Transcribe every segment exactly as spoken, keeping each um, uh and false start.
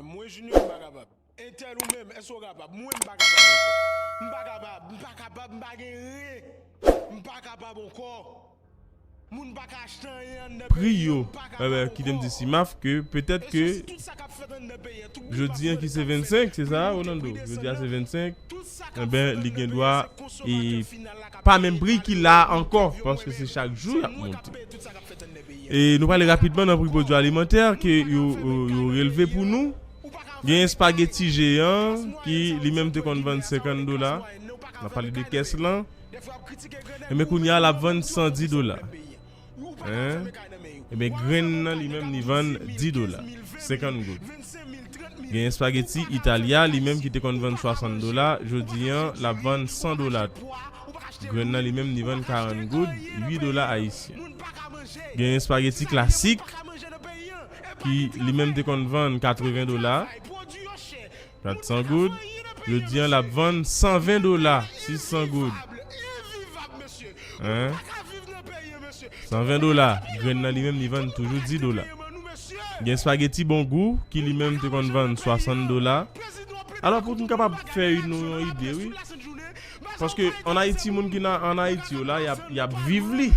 Mwen, Junior, m pa kapab. Entèl ou menm, èske w kapab? Mwen, m pa kapab ankò. M pa kapab, m pa kapab, m pa gen ren. M pa kapab ankò. Moun pa ka achte anyen anndan peyi an, m pa kapab ankò. Pri yo, enben, kite m di Simaf ke petèt ke jodi an ki se vennsenk, se sa, Rolando? Jodi a se vennsenk, enben, li gen dwa e pa menm pri ki la ankò, paske se chak jou y ap monte. E nou prale rapidman nan pri pwodui alimantè ke yo, yo, yo relve pou nou. Gen espageti jeyan ki li menm te konn vann senkant dola. N ap pale de kès lan. Enben, kounye a, l ap vann san dis dola. Hein? Enben, grenn nan li menm, li vann dis dola. Senkant goud. Gen espageti Italia, li menm ki te konn vann swasant dola, jodi an, l ap vann san dola tou. Grenn nan li menm, li vann karant goud, uit dola ayisyen. Gen espageti klasik, ki li menm te konn vann katreven dola, katsan goud, jodi an, l ap vann san ven dola, sis san goud. Hein? San ven dola. Grenn nan li menm, li vann toujou dis dola. Gen espageti Bon Gou, ki li menm te konn vann swasant dola. Alò, pou nou kapab fè nou yon ide, wi. Paske ann Ayiti, moun ki nan, ann Ayiti yo la, y ap, y ap viv li.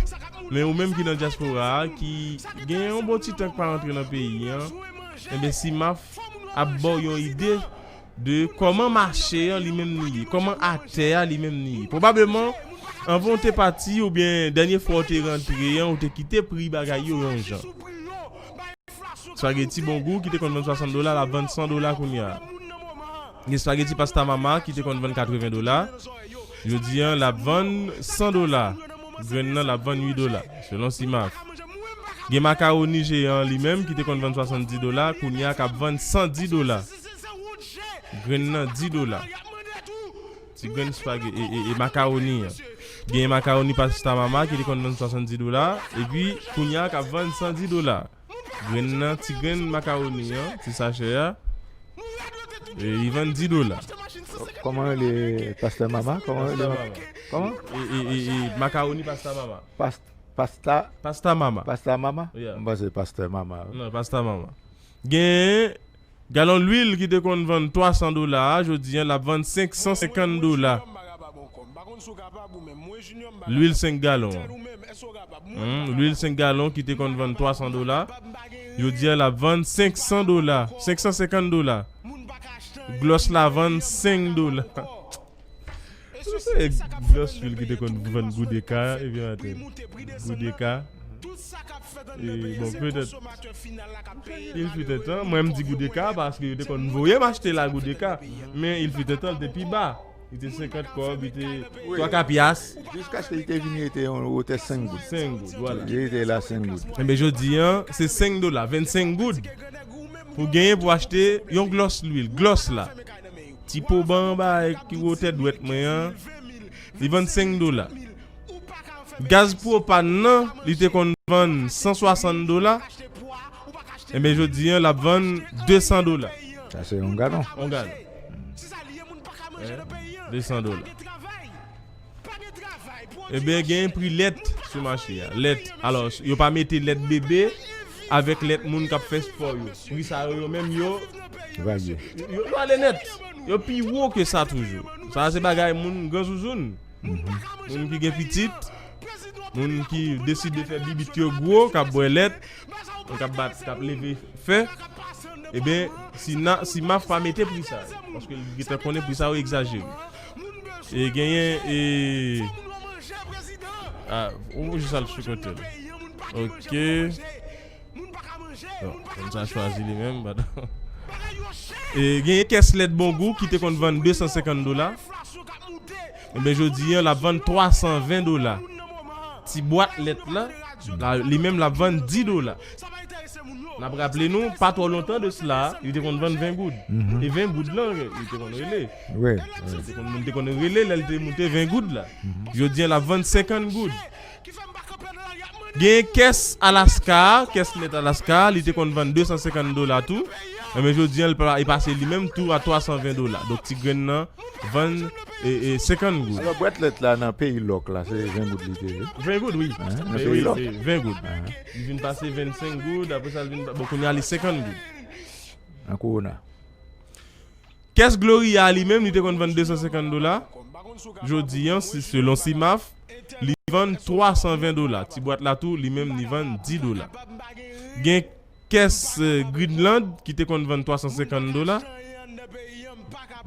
Men ou menm ki nan dyaspora a, ki gen yon bon ti tan k pa rantre nan peyi an, enben, Simaf ap ba w yon ide de kòman mache an li menm li ye, kòman atè a li menm li ye. Pwobableman, anvan w te pati oubyen dènye fwa w te rantre an, ou te kite pri bagay yo yon jan. Espageti Bon Gou ki te konn vann swasant dola, l ap vann san dola kounye a. Gen espageti Pasta Mama ki te konn vann katreven dola. Jodi an, l ap vann san dola. Grenn nan, l ap vann uit dola, selon Simaf. Gen makawoni jeyan li menm ki te konn vann swasanndis dola, kounye a k ap vann san dis dola. Grenn nan, dis dola. Ti grenn spaghe-, e, e, e makawoni an. Gen makawoni Pasta Mama ki te konn vann swasanndis dola, epi kounye a k ap vann san dis dola. Grenn nan, ti grenn makawoni an, ti sachè a, e, li vann dis dola. Kòman rele Pastè Mama? Kòman rele? Pasta Mama. Kòman? E, e, e, e makawoni Pasta Mama. Pas-, pasta? Pasta Mama. Pasta Mama? Yeah. M panse Pastè Mama. Non, Pasta Mama. Gen galon lwil ki te konn vann twa san dola a, jodi an, l ap vann senk san senkant dola. Lwil senk galon an. Hmm, lwil senk galon ki te konn vann twa san dola, jodi an, l ap vann senk san dola, senk san senkant dola. Glòs la vann senk dola. Se glòs lwil ki te konn vann goudeka, epi maten. Goudeka. E, bon, petèt, il fut un temps, mwen m di goudeka, paske yo te konn voye m achte la goudeka. Men il fut un temps, li te pi ba. Li te senkant kòb, li te twa ka pyas. Jiskaske li te vin rete yon wotè senk goud. Senk goud, vwala. Li rete la senk goud. Enben, jodi an, se senk dola, vennsenk goud. Pou genyen pou achte yon glòs lwil, glòs la. Ti poban anba ki wotè dwèt mwen an, li vann senk dola. Gaz pwopàn nan, li te konn vann san swasann dola. Enben, jodi an, l ap vann de san dola. Sa se yon galon. Yon galon. Hein? De san dola. Enben, gen pri lèt sou mache a. Lèt. Alò, yo pa mete lèt bebe avèk lèt moun k ap fè spò yo. Pri sa yo, yo menm, yo, yo, yo ale nèt. Yo pi wo ke sa toujou. Sa se bagay moun gran zouzoun. Moun ki gen pitit, moun ki deside fè bibit yo gwo, k ap bwè lèt, k ap bat, k ap leve fè, enben, si na, si M A F pa mete pri sa yo, paske li gentan konnen pri sa yo egzajere. E genyen, e, a, ou jis al sou kote l. Ok. Bon, moun sa chwazi li menm, padan. E, genyen kès lèt Bongou ki te konn vann de san senkant dola. Enben, jodi an, l ap vann twa san ven dola. Ti bwat lèt la, la, li menm, l ap vann dis dola. N ap raple nou, pa twò lontan de sila, li te konn vann ven goud. Mhm. E ven goud lan, li te konn rele. Wi, wi. Li te konn, moun te konn rele lè l te moute ven goud la. Mhm. Jodi an, l ap vann senkant goud. Gen kès Alaska, kès lèt Alaska, li te konn vann de san senkant dola tou. Enben, jodi an, li pa-, li pase li menm tou a twa san ven dola. Donk, ti grenn nan vann, e, e, senkant goud. Alò, bwat lèt la nan peyi lòk la, se ven goud li te ye? Ven goud, wi. Hein, nan peyi lòk? Wi, ven goud. Hein. Li vin pase vennsenk goud, apre sa, li vin pa-, bon, kounye a, li senkant goud. An kowona. Kès Gloria li menm, li te konn vann de san senkant dola. Jodi an, si, selon Simaf, li vann twa san ven dola. Ti bwat la tou, li menm, li vann di dola. Gen kès, eh, Greenland, ki te konn vann twa san senkant dola.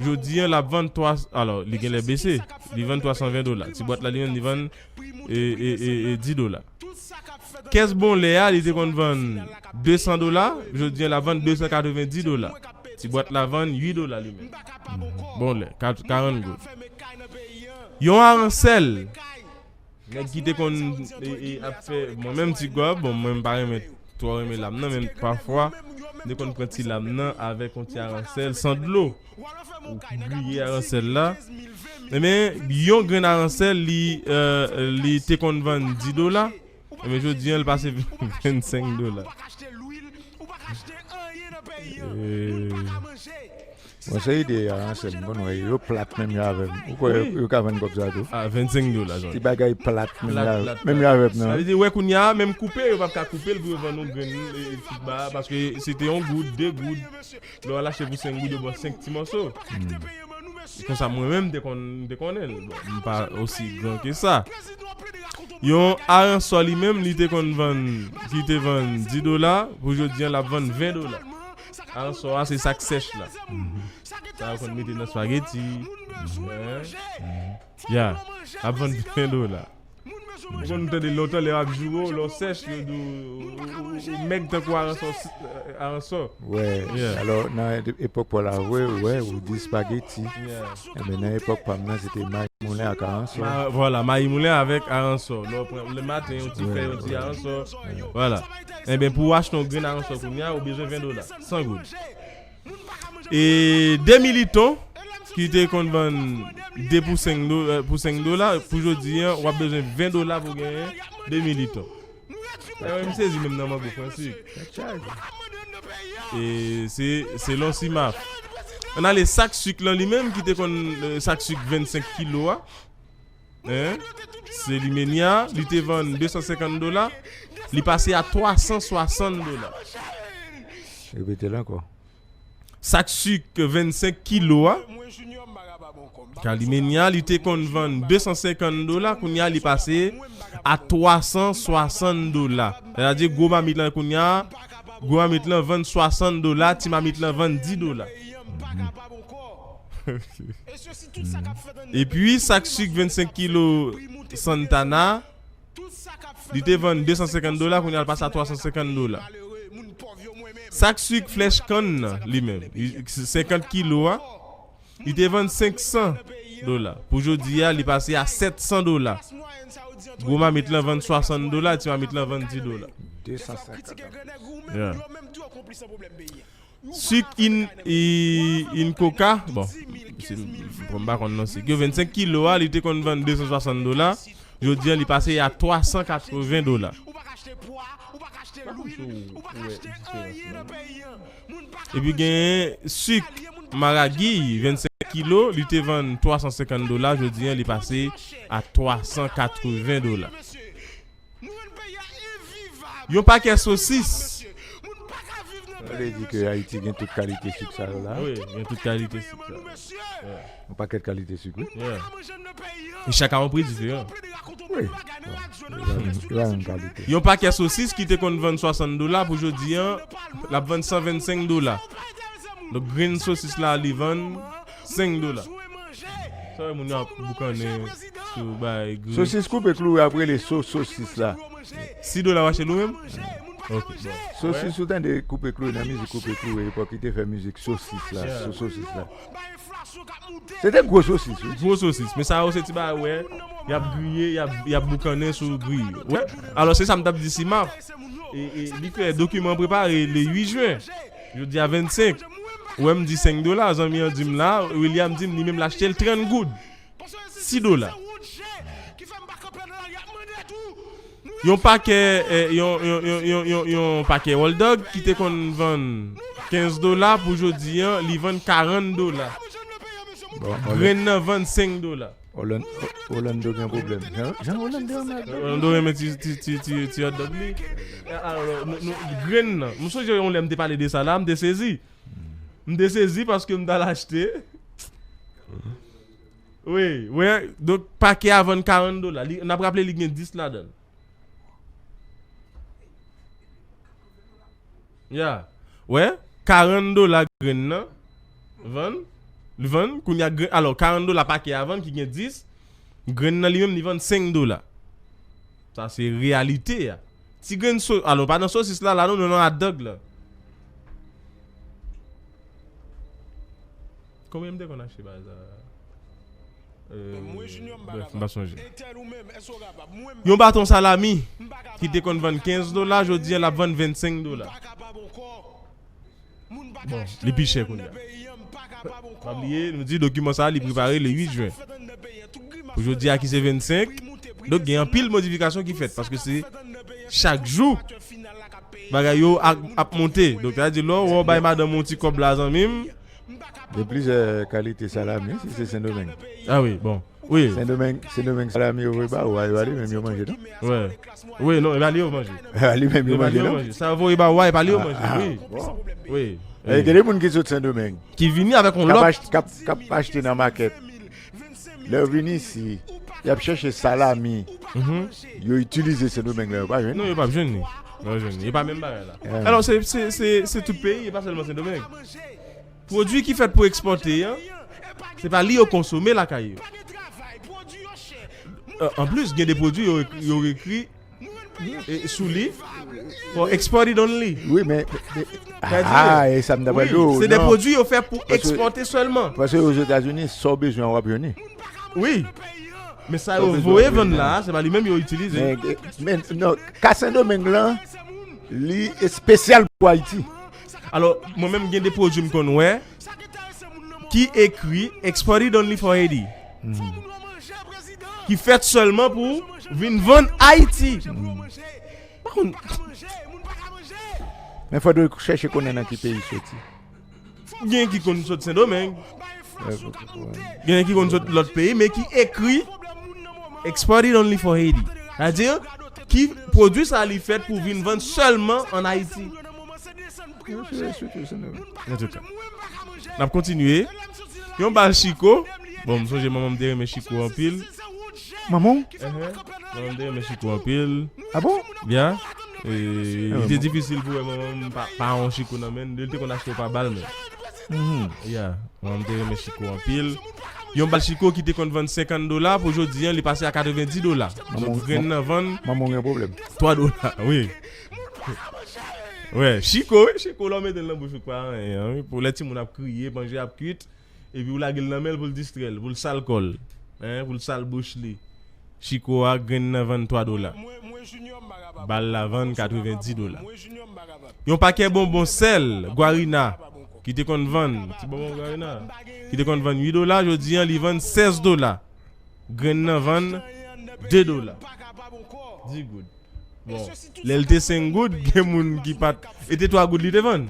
Jodi an, l ap vann twa, alò, li genlè bese. Li vann twa san ven dola. Ti bwat la, li menm, li vann, e, e, e, e, di dola. Kès Bonlè a, li te konn vann de san dola. Jodi an, l ap vann de san katrevenndis dola. Ti bwat la vann uit dola li menm. Bonlè, kat-, karant goud. Yon aransèl. Nèg ki te konn, e, e, ap fè, mwen menm ti gòb, bon, mwen m pa renmen, twò renmen lam nan, men pafwa, m te konn pran ti lam nan avèk yon ti aransèl san dlo. Ou griye aransèl la. Ebyen, yon grenn aransèl, li, eh, li te konn vann di dola. Ebyen, jodi an, li pase vennsenk dola. Eh. Bon, se ide a, ansèm, bon, wè, yo plat menm jan avè m. Ou kwè yo, yo ka vann kòb sa tou? A vennsenk dola, zòn. Ti bagay plat menm jan avè m, non? Sa vle di, wè, kounye a, menm koupe, yo p ap ka koupe l pou yo vann yon grenn, e, e, ti ba, paske se te yon goud, de goud. Lè w al achte pou senk goud, yo ba w senk ti mòso. Konsa, mwen menm, m te konn, m te konnen l. Bon, m pa osi gran ke sa. Yon aransò li menm, li te konn vann, ki te vann di dola, pou jodi an, l ap vann ven dola. Aransò a, se sa k sèch la. Sa yo konn mete nan spageti. Ya, l ap vann ven dola. Ou konn tande lontan, lè y ap joure w, lè w sèch, yo di w, ou, ou, ou mèg tankou aransò, aransò. Wè, alò, nan epòk pa w la, wè, wè, ou di spageti. Enben, nan epòk pa m nan, se te mayi moulen ak aransò. Ma-, vwala, mayi moulen avèk aransò. Lè w pran, lè maten, yon ti fèy, yon ti aransò. Vwala. Enben, pou w achte yon grenn aransò kounye a, ou bezwen ven dola, san goud. E de militon, ki te konn vann de pou senk do-, eh, pou senk dola, pou jodi an, w ap bezwen ven dola pou genyen de militon. Mwen, m sezi menm nan mango Fransik. E se, selon Simaf. Ann ale sak sik lan li menm, ki te konn, eh, sak sik vennsenk kilo a. Hein? Se li menye a, li te vann de san senkant dola, li pase a twa san swasant dola. Repete l ankò. Sak sik vennsenk kilo a, Calimenia, li te konn vann de san senkant dola, kounye a li pase a twa san swasant dola. Sètadi gwo mamit lan kounye a, gwo mamit lan vann swasant dola, ti mamit lan vann di dola. Epi sak sik vennsenk kilo Santana, li te vann de san senkant dola, kounye a l pase a twa san senkant dola. Sak sik flèch kann nan, li menm, li, senkant kilo a, li te vann senk san dola. Pou jodi a, li pase a sèt san dola. Gwo mamit lan vann swasant dola, ti mamit lan vann di dola. De san senkant dola. Yeah. Sik in, i, in koka, bon, se, bon, m pa konn non sik yo, vennsenk kilo a, li te konn vann de san swasant dola. Jodi a, li pase a twa san katreven dola. Epi gen sik maragi, vennsenk kilo, li te vann twa san senkant dola, jodi a, li pase a twa san katreven dola. Yon pakèt sosis. Sa vle di ke Ayiti gen tout kalite sik sa yo la? Wi, gen tout kalite sik sa yo. Yeah. Yon pakèt kalite sik, wi. Yeah. E chak a yon pri diferan. Wi. Bon, yo pa menm kalite. Yon pakèt sosis ki te konn vann swasant dola, pou jodi a, l ap vann san vennsenk dola. Donk, grenn sosis la, li vann senk dola. Sa wè moun yo ap boukannen sou bay gri. Sosis koupe klou, y ap rele so-, sosis la. Sis dola w achte l ou menm? Ok, bon. Sosis, ou tande koupe klou nan mizik koupe klou, epòk li te fè mizik sosis la, yeah, so-, sosis la. Se te gwo sosis, wi. Gwo sosis. Men sa yo se ti bagay, wè, y ap griye, y ap, y ap boukannen sou gri. Wè. Alò, se sa m t ap di Simaf. E, e, li fè dokiman prepare le uit jen. Jodi a vennsenk. Ou wè m di senk dola, zanmi an di m la, William di m li menm l achte l trant goud. Sis dola. Yon pakè, eh, yon, yon, yon, yon, yon, yon pakè Old Dog ki te konn vann kenz dola, pou jodi a, li vann karant dola. Bon, Oland-, grenn nan vann senk dola. Oland-, O-, Orlando gen pwoblèm. Jan, jan Orlando renmen. Orlando renmen ti, ti, ti, ti, ti hot dog li. Alò, nou, nou, grenn nan. M sonje yon lè m te pale de sa la, m te sezi. M te sezi paske m t al achte. Wi, wi, donk pake a vann karant dola. Li, n ap raple li gen dis ladan l. Ya. Wè, karant dola grenn nan. Vann. Li vann. Kounye a grenn. Alò, karant dola pake a vann ki gen dis. Grenn nan li menm, li vann senk dola. Sa se reyalite a. Ti grenn so-, alò, pa nan sosis la, la, non, nou nan hot dog la. Konbyen m te konn achte bagay sa? Euh, bref, m pa sonje. Yon baton salami ki te konn vann kenz dola, jodi a l ap vann vennsenk dola. Bon, li pi chè kounye a. Pa bliye, nou di dokiman sa a, li prepare le uit jen. Pou jodi a ki se vennsenk, donk gen anpil modifikasyon ki fèt, paske se chak jou bagay yo ap, ap monte. Donk, sa vle di, lè w wè w bay madanm ou yon ti kòb la, zanmi m. Gen plizyè kalite salami, si se Sendomeng. Ah wi, bon. Wi. Sendomeng, Sendomeng salami yo voye ba ou a, e pa li menm yo manje, non? Wi. Wi, non, e pa li yo manje. E pa li menm yo manje, non? Sa yo voye ba ou a, e pa li yo manje, wi. Wi. E gen de moun ki sot Sendomeng. Ki vini avèk yon lòt. K ap ach-, k ap, k ap achte nan makèt. Lè yo vini isi, y ap chèche salami. Yo itilize Sendomeng la, yo pa jwenn. Non, yo p ap jwenn li. Yo pa jwenn li. E pa menm bagay la. Alò, se, se, se, se tout peyi, e pa sèlman Sendomeng. Pwodui ki fèt pou ekspòte an, se pa li yo konsome lakay yo. Euh, anplis, gen de pwodui yo, yo ekri, e, sou li, for exported only. Wi, men, men, men, sa vle di, ah, e sa m ta pral di w, se de pwodui yo fè pou ekspòte sèlman. Paske Ozetazini, sa w bezwen an, w ap jwenn li. Wi. Men sa yo voye vann la, se pa li menm yo itilize. Men, men, non, ka Sendomeng lan, li espesyal pou Ayiti. Alò, mwen menm gen de pwodui m konn wè ki ekri exported only for Haiti. Ki fèt sèlman pou vin vann Ayiti. Pa konn. Men fòdwe chèche konnen nan ki peyi soti. Gen ki konn sot Sendomeng. Gen ki konn sot lòt peyi, men ki ekri exported only for Haiti. Sa vle di, ki pwodui sa li fèt pou vin vann sèlman ann Ayiti. Antouka. N ap kontinye. Yon bal Chiko. Bon, m sonje manman m te renmen Chiko anpil. Manman w? Manman m te renmen Chiko anpil. Ah bon? Ya. E, li te difisil pou wè manman m pa, pa yon Chiko nan men l. Li te konn achte yon pa bal menm. Ya. Manman m te renmen Chiko anpil. Yon bal Chiko ki te konn vann senkant dola, pou jodi a, li pase a katrevendi dola. Donk, grenn nan vann. Manman w gen pwoblèm. Twa dola, wi. Wè, Chiko, wi, Chiko, lè w mete l nan bouch ou, pa anyen, wi. Pou lè timoun ap kriye, manje ap kwit, epi w lage l nan men l pou l distrè l, pou l sal kò l, en, pou l sal bouch li. Chiko a, grenn nan vann twa dola. Bal la vann katrevendi dola. Yon pakè bonbon sèl, Guarina, ki te konn vann, ti bonbon Guarina, ki te konn vann uit dola, jodi a, li vann sèz dola. Grenn nan vann de dola. Dis goud. Bon, lè l te senk goud, gen moun ki pa t, e te twa goud li te vann.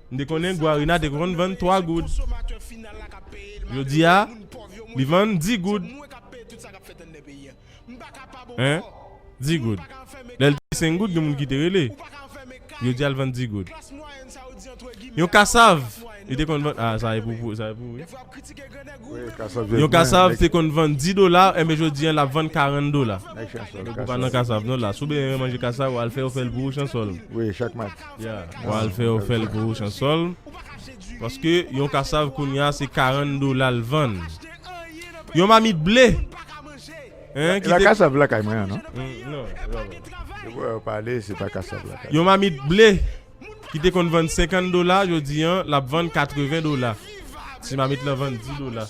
M te konnen Guarina te konn vann twa goud. Jodi a, li vann dis goud. Hein? Dis goud. Lè l te senk goud, gen moun ki te rele. Jodi a, l vann dis goud. Yon kasav, li te konn vann, ah, sa e pou, pou, sa e pou, wi. Wi, kasav. Yon kasav te konn vann dis dola, enben jodi a, l ap vann karant dola. Donk, ou pa nan kasav, non, la. Si w bezwen manje kasav, w al fè yo fè l pou ou, Chansòl. Wi, chak madi. Ya, w al fè yo fè l pou ou, Chansòl. Paske yon kasav kounye a, se karant dola l vann. Yon mamit ble. Hein, ki te kasav lakay mwen an, non? Mm, non, non, non. Yo wè, yo pale, se pa kasav lakay. Yon mamit ble ki te konn vann senkant dola, jodi a, l ap vann katreven dola. Ti mamit lan vann dis dola.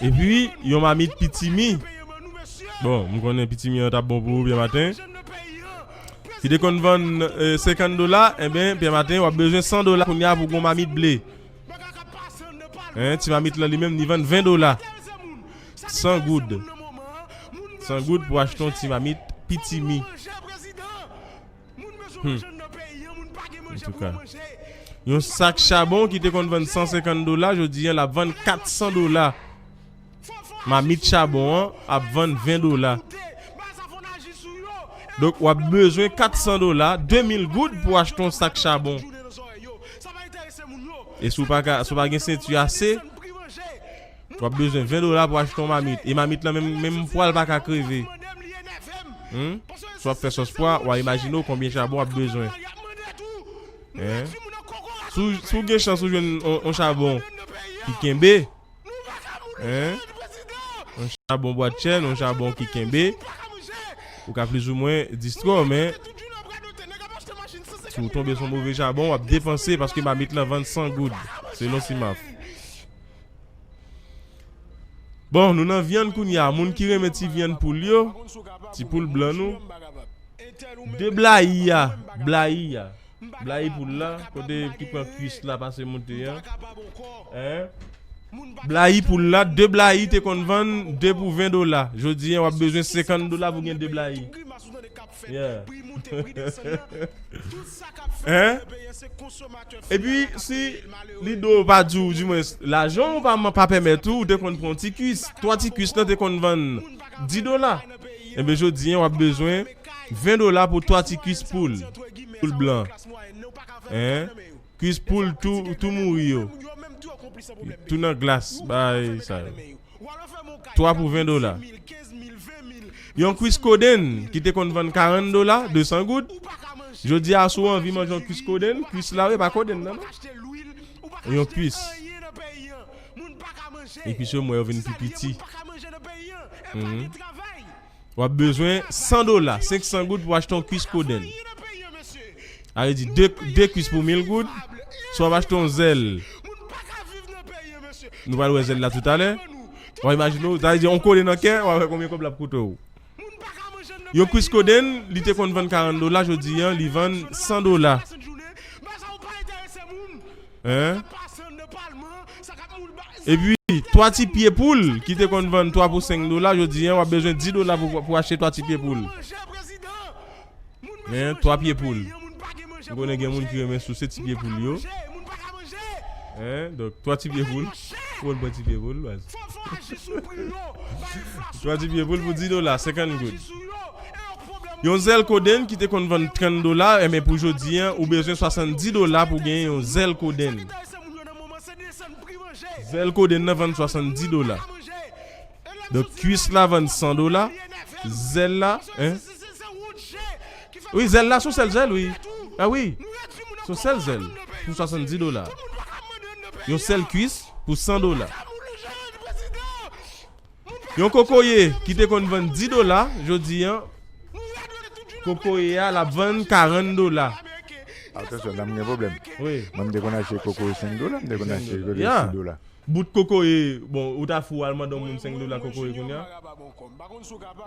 Epi, yon mamit pitimi. Bon, m konnen pitimi an t ap bon pou ou, Pyè Maten. Ki te konn vann, eh, senkant dola, enben, Pyè Maten, w ap bezwen san dola kounye a pou gon mamit ble. Hein, ti mamit lan li menm, li vann ven dola. San goud. San goud pou achte yon ti mamit pitimi. Hmm. Antouka. Yon sak chabon ki te konn vann san senkant dola, jodi a, l ap vann kat san dola. Mamit chabon an ap vann ven dola. Donk, w ap bezwen kat san dola, de mil goud pou achte yon sak chabon. E si w pa ka, si w pa gen senti ase, w ap bezwen ven dola pou achte yon mamit. E mamit lan menm, menm pwa l pa ka kreve. Hmm? Si w ap fè sòs pwa, w a imajine w konbyen chabon w ap bezwen. Hein? Si w, si w gen chans ou jwenn yon, yon chabon ki kenbe, hein? Yon chabon bwat chèn, yon chabon ki kenbe, ou ka plizoumwen distrè w, men si w tonbe sou move chabon, w ap depanse paske mamit lan vann san goud, selon Simaf. Bon, nou nan vyann kounye a. Moun ki renmen ti vyann poul yo, ti poul blan nou, de blayi a, blayi a. Blayi poul la, kote ki pran kuis la pase moute an. Hein? Blayi poul la, de blayi te konn vann de pou ven dola. Jodi an, w ap bezwen senkant dola pou gen de blayi. Yeah. Hein? Epi, si li do pa di w, di mwens, lajan w pa, pa pèmèt ou, ou te konn pran ti kuis. Twa ti kuis lan te konn vann dis dola. Enben, jodi an, w ap bezwen ven dola pou twa ti kuis poul. Poul blan. Hein? Kuis poul tou, tou mouri yo. Tou nan glas, bay sa yo. Twa pou ven dola. Yon kuis kodenn ki te konn vann karant dola, de san goud. Jodi a, si w anvi manje yon kuis kodenn, kuis la, wi, pa kodenn nan, non. Yon kuis. E kuis yo, mwen, yo vin pi piti. Mhm. W ap bezwen san dola, senk san goud pou achte yon kuis kodenn. A vle di de, de kuis pou mil goud. Si w ap achte yon zèl, nou pral wè zèl la toutalè. W a imajine w, sa vle di yon kodenn an kè, w a wè konbyen kòb l ap koute w. Yon kuis kodenn, li te konn vann karant dola, jodi an, li vann san dola. Hein? Epi, twa ti pye poul ki te konn vann twa pou senk dola, jodi an, w ap bezwen dis dola pou, pou achte twa ti pye poul. Hein, twa pye poul. M konnen gen moun ki renmen souse ti pye poul yo. Hein, donk, twa ti pye poul. Ou konn pran ti pye poul, baz. Twa ti pye poul pou dis dola, senkant goud. Yon zèl kodenn ki te konn vann trant dola, enben pou jodi an, ou bezwen swasanndis dola pou gen yon zèl kodenn. Zèl kodenn nan vann swasanndis dola. Donk, kuis la vann san dola. Zèl la, hein? Wi, zèl la, se yon sèl zèl, wi. A wi. Se yon sèl zèl pou swasanndis dola. Yon sèl kuis pou san dola. Yon kokoye ki te konn vann dis dola, jodi an, kokoye a, l ap vann karant dola. Atansyon, la m gen pwoblèm. Wi. Mwen, m te konn achte kokoye senk dola, m te konn achte kokoye sis dola. Bout kokoye, bon, ou ta fou al mande yon moun senk dola kokoye kounye a.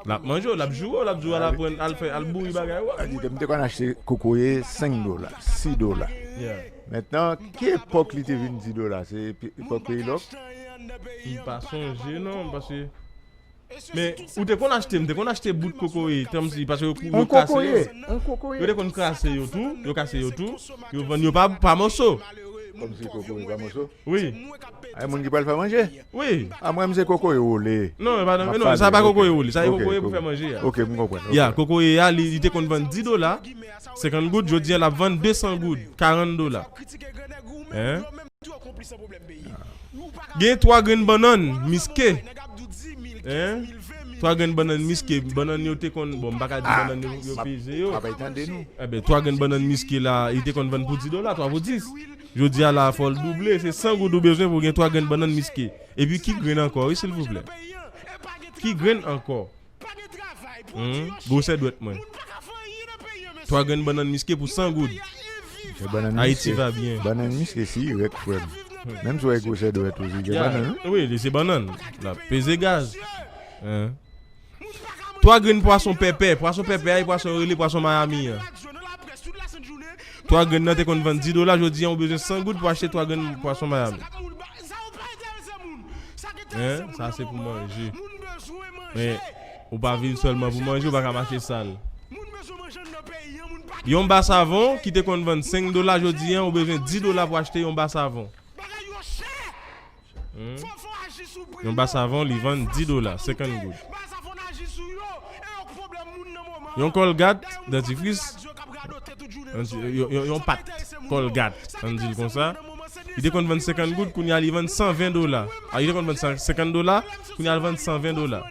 L ap manje w, l ap joure w, l ap di w al aprann, al fè, al bouri bagay ou. Sa di, m te konn achte kokoye senk dola, sis dola. Yeah. Mentnan, ki epòk li te vin dis dola? Se pi-, epòk peyi lòk? M pa sonje non, paske, men, ou te konn achte, m te konn achte bout kokoye, tanm si, paske yo, yo kase yo. Yon kokoye, yon kokoye. Yo te konn kase yo tou, yo kase yo tou, yo vann yo pa, pa mòso. Kòmsi kokoye pa mòso? Wi. Ay, moun ki pral fè manje? Wi. A, mwen, m se kokoye wole. Non, e pa, non, sa pa kokoye wole, sa se kokoye pou fè manje a. Ok, m konprann. Ya, kokoye a, li, li te konn vann dis dola, senkant goud, jodi a, l ap vann de san goud, karant dola. Hein? Gen twa grenn bannann miske. Hein? Twa grenn bannann miske. Bannann yo te konn, bon, m pa ka di bannann yo, yo peze yo. Enben, twa grenn bannann miske la, li te konn vann pou dis dola, twa pou dis. Jodi a la, fò l double, se san goud ou bezwen pou gen twa grenn bannann miske. Epi ki grenn ankò, wi, silvouplè? Ki grenn ankò? Hmm, gwosè dwèt mwen. Twa grenn bannann miske pou san goud. Ayiti va byen. Bannann miske sirèt, frè m. Menm si w wè gwosè dwèt ou, li gen bannann, wi. Wi, li se bannann. L ap peze gaz. Hein? Twa grenn pwason pèpè. Pwason pèpè a, e pwason yo rele pwason Miami an. Twa grenn nan te konn vann dis dola, jodi a, ou bezwen san goud pou achte twa grenn pwason Miami. Hein? Sa se pou manje. Men, ou pa viv sèlman pou manje, ou pa ka mache sal. Yon ba savon ki te konn vann senk dola, jodi a, ou bezwen dis dola pou achte yon ba savon. Hmm? Yon ba savon, li vann dis dola, senkant goud. Yon kòlgat, dantifris, yon, yon, yon pat kòlgat, ann di l konsa. Li te konn vann senkant goud, kounye a li vann san ven dola. A, li te konn vann san- senkant dola, kounye a li vann san ven dola.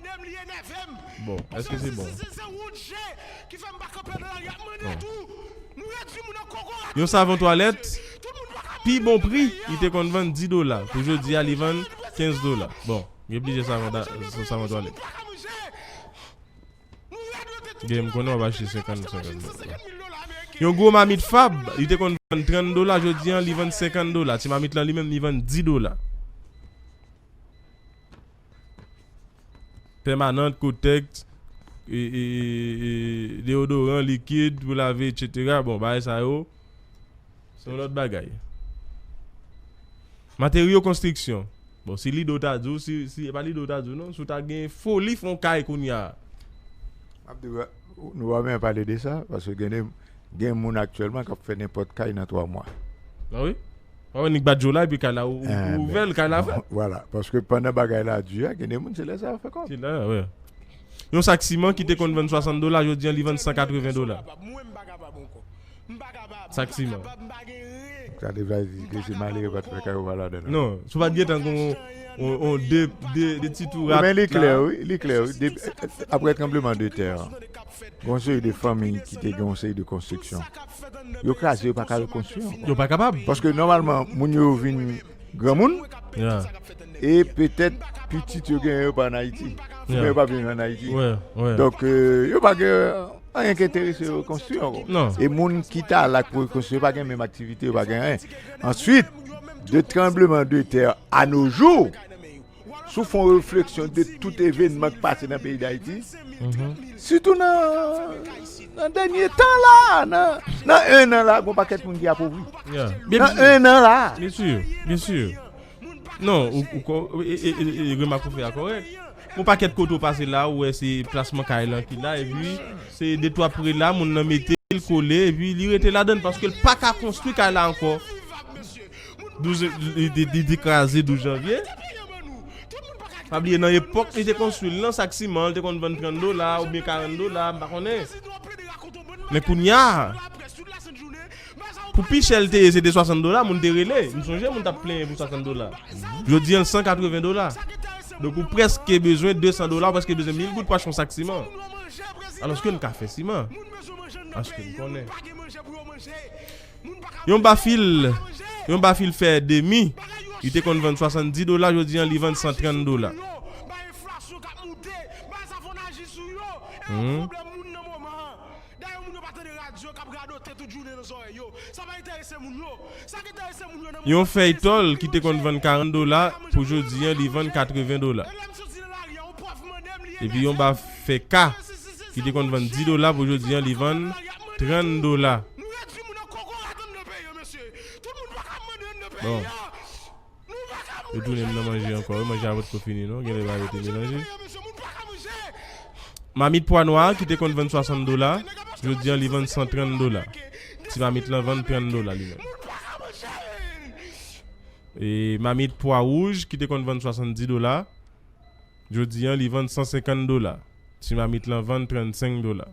Bon, èske se bon? Bon. Yon savon twalèt, pi bon pri, li te konn vann dis dola. Pou jodi a, li vann kenz dola. Bon, gen plizyè savon, da- savon twalèt. Gen, m konnen w ap achte senkant, senkant dola. Yon gwo mamit fab, li te konn vann trant dola, jodi a, li vann senkant dola. Ti mamit lan, li menm, li vann dis dola. Pèmanant, kotèks, e, e, e, e, deyodoran, likid pou lave, etsetera. Bon, bagay sa yo, se yon lòt bagay. Materyo konstriksyon. Bon, si lide w ta di w, si, si, e pa lide w ta di w, non. Si w ta gen foli fè yon kay kounye a. M ap di w, nou pa menm pale de sa, paske gen de, gen moun aktyèlman k ap fè nenpòt kay nan twa mwa. A wi? Ou wè, nik bat jo la, epi kay la, ou, ou, eh, ou ouvè l, kay la fèt. Vwala, paske pandan bagay la di a, gen de moun, se lè sa yo fè kòb. Se la, wi. Yon sak siman ki te konn vann swasant dola, jodi a, li vann san katreven dola. Sak siman. Sa te vle di ke se malere pa t fè kay ou pa ladan l. Non, si w pa t gentan gen yon, yon, yon de, de, de ti tou rate. Men li klè, wi, li klè, wi. Depi, apre tranbleman de tè a, gen yon seri de fanmi ki te gen yon seri de konstriksyon. Yo kraze, yo pa ka rekonstwi ankò. Yo pa kapab. Paske nòmalman, moun yo vin granmoun, e petèt pitit yo genyen yo pa ann Ayiti. Oubyen yo pa vin ann Ayiti. Donk, euh, yo pa gen anyen ki enterese yo rekonstwi ankò. E moun ki ta la pou rekonstwi, yo pa gen menm aktivite, yo pa gen anyen. Answit, de tranbleman de tè a no jou, si w fè yon refleksyon de tout evènman k pase nan peyi Dayiti, sitou nan, nan dènye tan la, nan, nan en an la, gen yon pakèt moun ki apovri. Nan en an la. Byen si, byen si. Non, ou, ou ko-, e, e, e, e, remak ou fè a kòrèk. Yon pakèt kote w pase la, ou wè se plasman kay lan ki la, epi se de twa prela, moun nan mete l kole, epi li rete ladan l, paske l pa ka konstwi kay la ankò. Douz, li, li, li, li kraze douz janvye. Pa bliye, nan epòk li te konstwi l lan, sak siman, li te konn vann trant dola, oubyen karant dola, m pa konnen. Men kounye a, pou pi chè l te ye, se te swasant dola, moun te rele. M sonje moun t ap plenyen pou swasant dola. Jodi a, l san katreven dola. Donk, ou prèske bezwen de san dola, ou prèske bezwen mil goud pou achte yon sak siman. Alòske n ka fè siman. Paske n konnen. Yon bafil, yon bafil fè demi, li te konn vann swasanndis dola, jodi a, li vann san trant dola. Hmm. Dayè, moun yo pa tande radyo k ap radote tout jounen nan zòrèy yo. Sa pa enterese moun yo. Sa k enterese moun yo nan moman sa, se... Yon fèy tòl ki te konn vann karant dola, pou jodi a, li vann katreven dola. E lè m soti nan lari a, yon pòv mande m li. Epi yon ba fè ka, ki te konn vann dis dola, pou jodi a, li vann trant dola. Nou redui moun an kokorat anndan peyi an, mesye. Tout moun pa ka mande anndan peyi an. Bon. Yo tounen m nan manje ankò, wi, manje a potko fini, non. Genlè bagay yo te melanje. Mamit pwa nwa ki te konn vann swasann dola, jodi a li vann san trant dola. Ti mamit lan vann trant dola li menm. E mamit pwa wouj ki te konn vann swasanndis dola, jodi a li vann san senkant dola. Ti mamit lan vann trannsenk dola.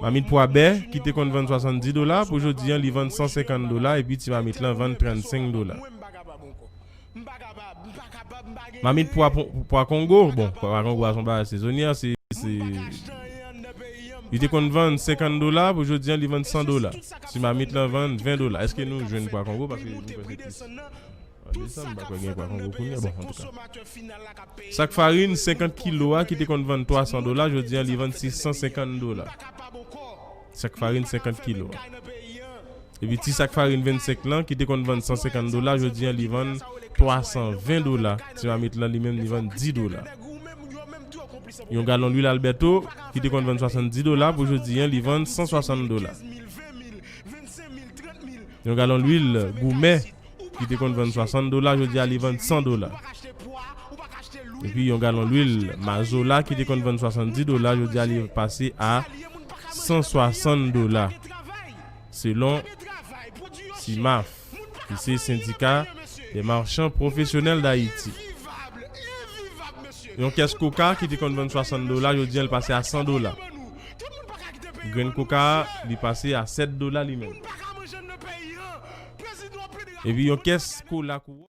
Mamit pwa bè, ki te konn vann swasanndis dola, pou jodi a, li vann san senkant dola, epi ti mamit lan vann trannsenk dola. Mamit pwa, pwa kongo, bon, pwa kongo a se yon bagay sezonyè, se, se, li te konn vann senkant dola, pou jodi a, li vann san dola. Ti mamit lan vann ven dola. Èske nou jwenn pwa kongo? Paske nou kwè se plis. An desanm, m pa kwè gen pwa kongo kounye a. Bon, antouka. Sak farin senkant kilo a ki te konn vann twa san dola, jodi a li vann sis san senkant dola. Sak farin senkant kilo a. Epi ti sak farin vennsenk lan ki te konn vann san senkant dola, jodi a li vann twa san ven dola. Ti mamit lan li menm li vann dis dola. Yon galon lwil Alberto ki te konn vann swasanndis dola, pou jodi a li vann san swasann dola. Yon galon lwil Goumè ki te konn vann swasann dola, jodi a li vann san dola. Epi yon galon lwil Mazola ki te konn vann swasanndis dola, jodi a li pase a san swasann dola. Selon simaf, ki se Sendika de Machan Pwofesyonèl d Ayiti. Yon kès koka ki te konn vann swasann dola, jodi a li pase a san dola. Grenn koka, li pase a sèt dola li menm. Epi yon kès kola kou.